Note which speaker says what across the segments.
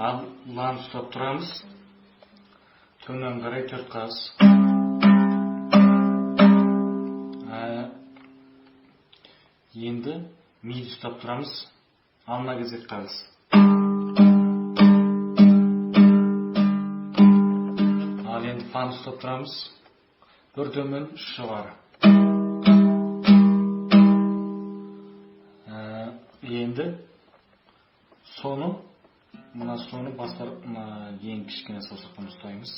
Speaker 1: Ал ланы ұстап тұрамыз. Төмен қарай 4 қағыс. Енді миді ұстап тұрамыз. Алма кезек қағыс. Ал енді фаны ұстап тұрамыз. 1 төмен, 3 жоғары. Енді соны, мына соны бастар, мына ең кішкене саусақпен ұстаймыз.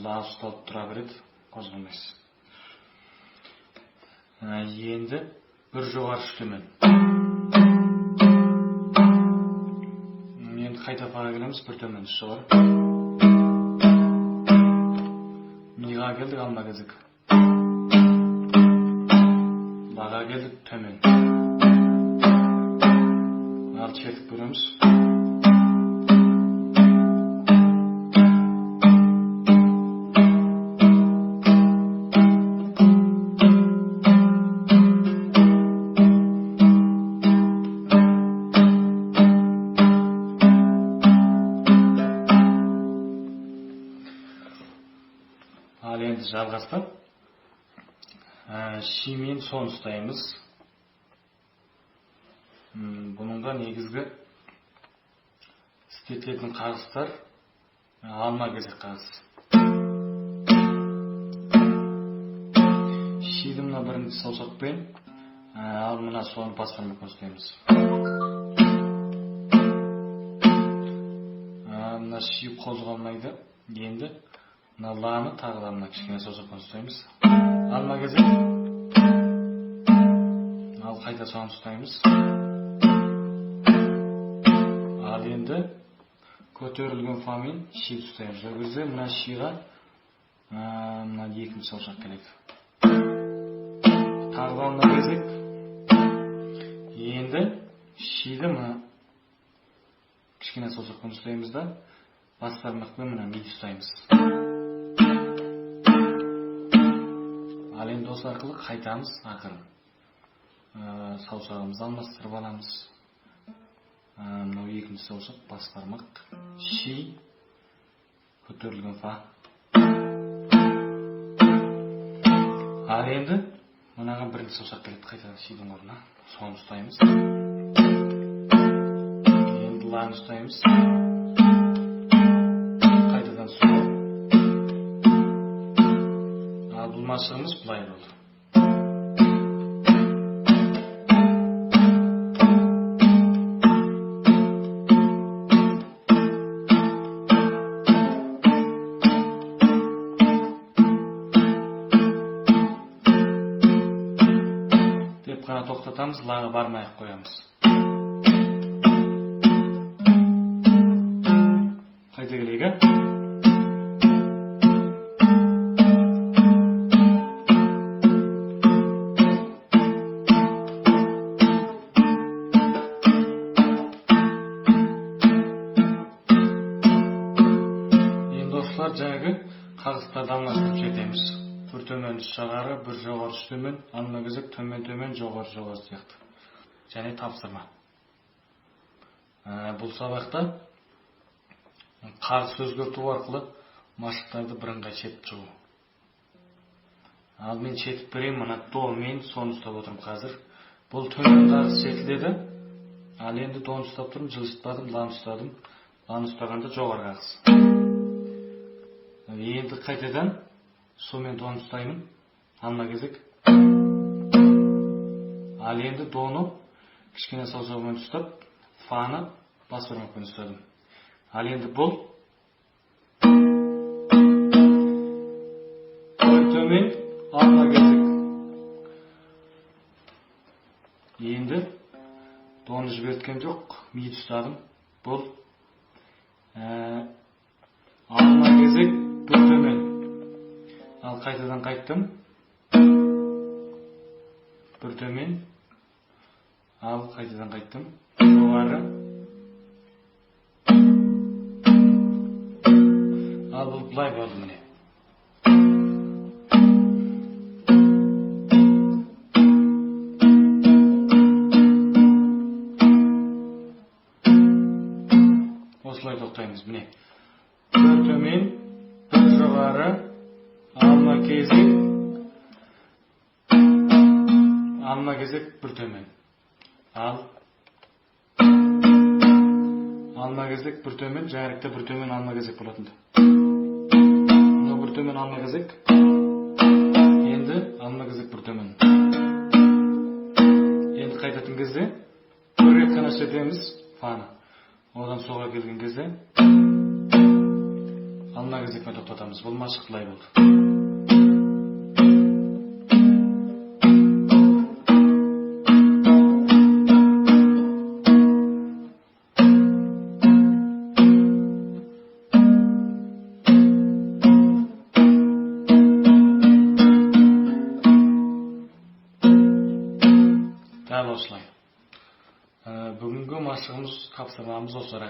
Speaker 1: Ла ұсталып тұра береді, қозғалмайсыз. Енді 1 жоғары, 3 төмен. Енді қайта фаға келеміз, 1 төмен, 3 жоғары. Миға келдік, алма кезек. Лаға келдік, төмен. Ал шертіп көреміз. Ал енді жалғастап, шимен сон ұстаймыз. Бұның да негізгі істетілетін қағыстар алма кезек қағыс. Шиді мына бірінші саусақпен, ал мына соны бас бармақпен ұстаймыз. Мына ши қозғалмайды. Енді мына ланы тағы да мына кішкене саусақпен ұстаймыз. Алма кезек. Ал қайта соны ұстаймыз. Ал енді көтерілген фамен шиді ұстаймыз. Ол кезде мына шиға мына екінші саусақ келеді. Тағы да мына кезек. Енді шиді мына кішкене саусақпен ұстаймыз да, бас бармақпен мына миді ұстаймыз. Ал енді осы арқылы қайтамыз ақырын. Саусағымызды алмастырып аламыз. Мынау екінші саусақ, бас бармақ, ши, көтерілген фа. Ал енді мынаған бірінші саусақ келеді, қайтадан шидің орнына. Соны ұстаймыз. Енді ланы ұстаймыз. Қайтадан сол. Ал бұл машығымыз былай болды. Деп қана тоқтатамыз, лаға бармай ақ қоямыз. Қайта келейік, ә? Енді осылар жаңағы қағыстарды алмастырып жетеміз. 1 төмен, 3 жоғары, 1 жоғары, 3 төмен, алма кезек, төмен, төмен, жоғары, жоғары сияқты. Және тапсырма. Бұл сабақта қағыс өзгерту арқылы машықтарды бірыңғай шертіп шығу. Ал мен шертіп берейін, мына до мен соны ұстап отырмын қазір. Бұл төмен қағыс шертіледі. Ал енді доны ұстап тұрмын, жылжытпадым, ланы ұстадым. Ланы ұстағанда жоғары қағыс. Енді қайтадан сомен доны ұстаймын, алма кезек. Ал енді доны кішкене саусағымен ұстап, фаны бас бармақпен ұстадым. Ал енді бұл төмен, алма кезек. Енді доны жіберткен жоқ, миді ұстадым. Бұл алма кезек, 1 төмен. Ал қайтадан қайттым. 1 төмен. Ал қайтадан қайттым. Жоғары. Ал бұл былай болды міне. тоқтаймыз. Міне, бір төмен, бір жоғары, алма кезек, алма кезек, бір төмен. Ал алма кезек, бір төмен, жаңа бір төмен, алма кезек болатын. Мынау бір төмен, алма кезек. Енді алма кезек, бір төмен. Енді қайтатын кезде бір рет қана шертеміз фаны. Одан солға келген кезде алма кезекпен тоқтатамыз. Бұл машық былай болды. Дәл осылай. Бүгінгі машығымыз, тапсырмамыз осы.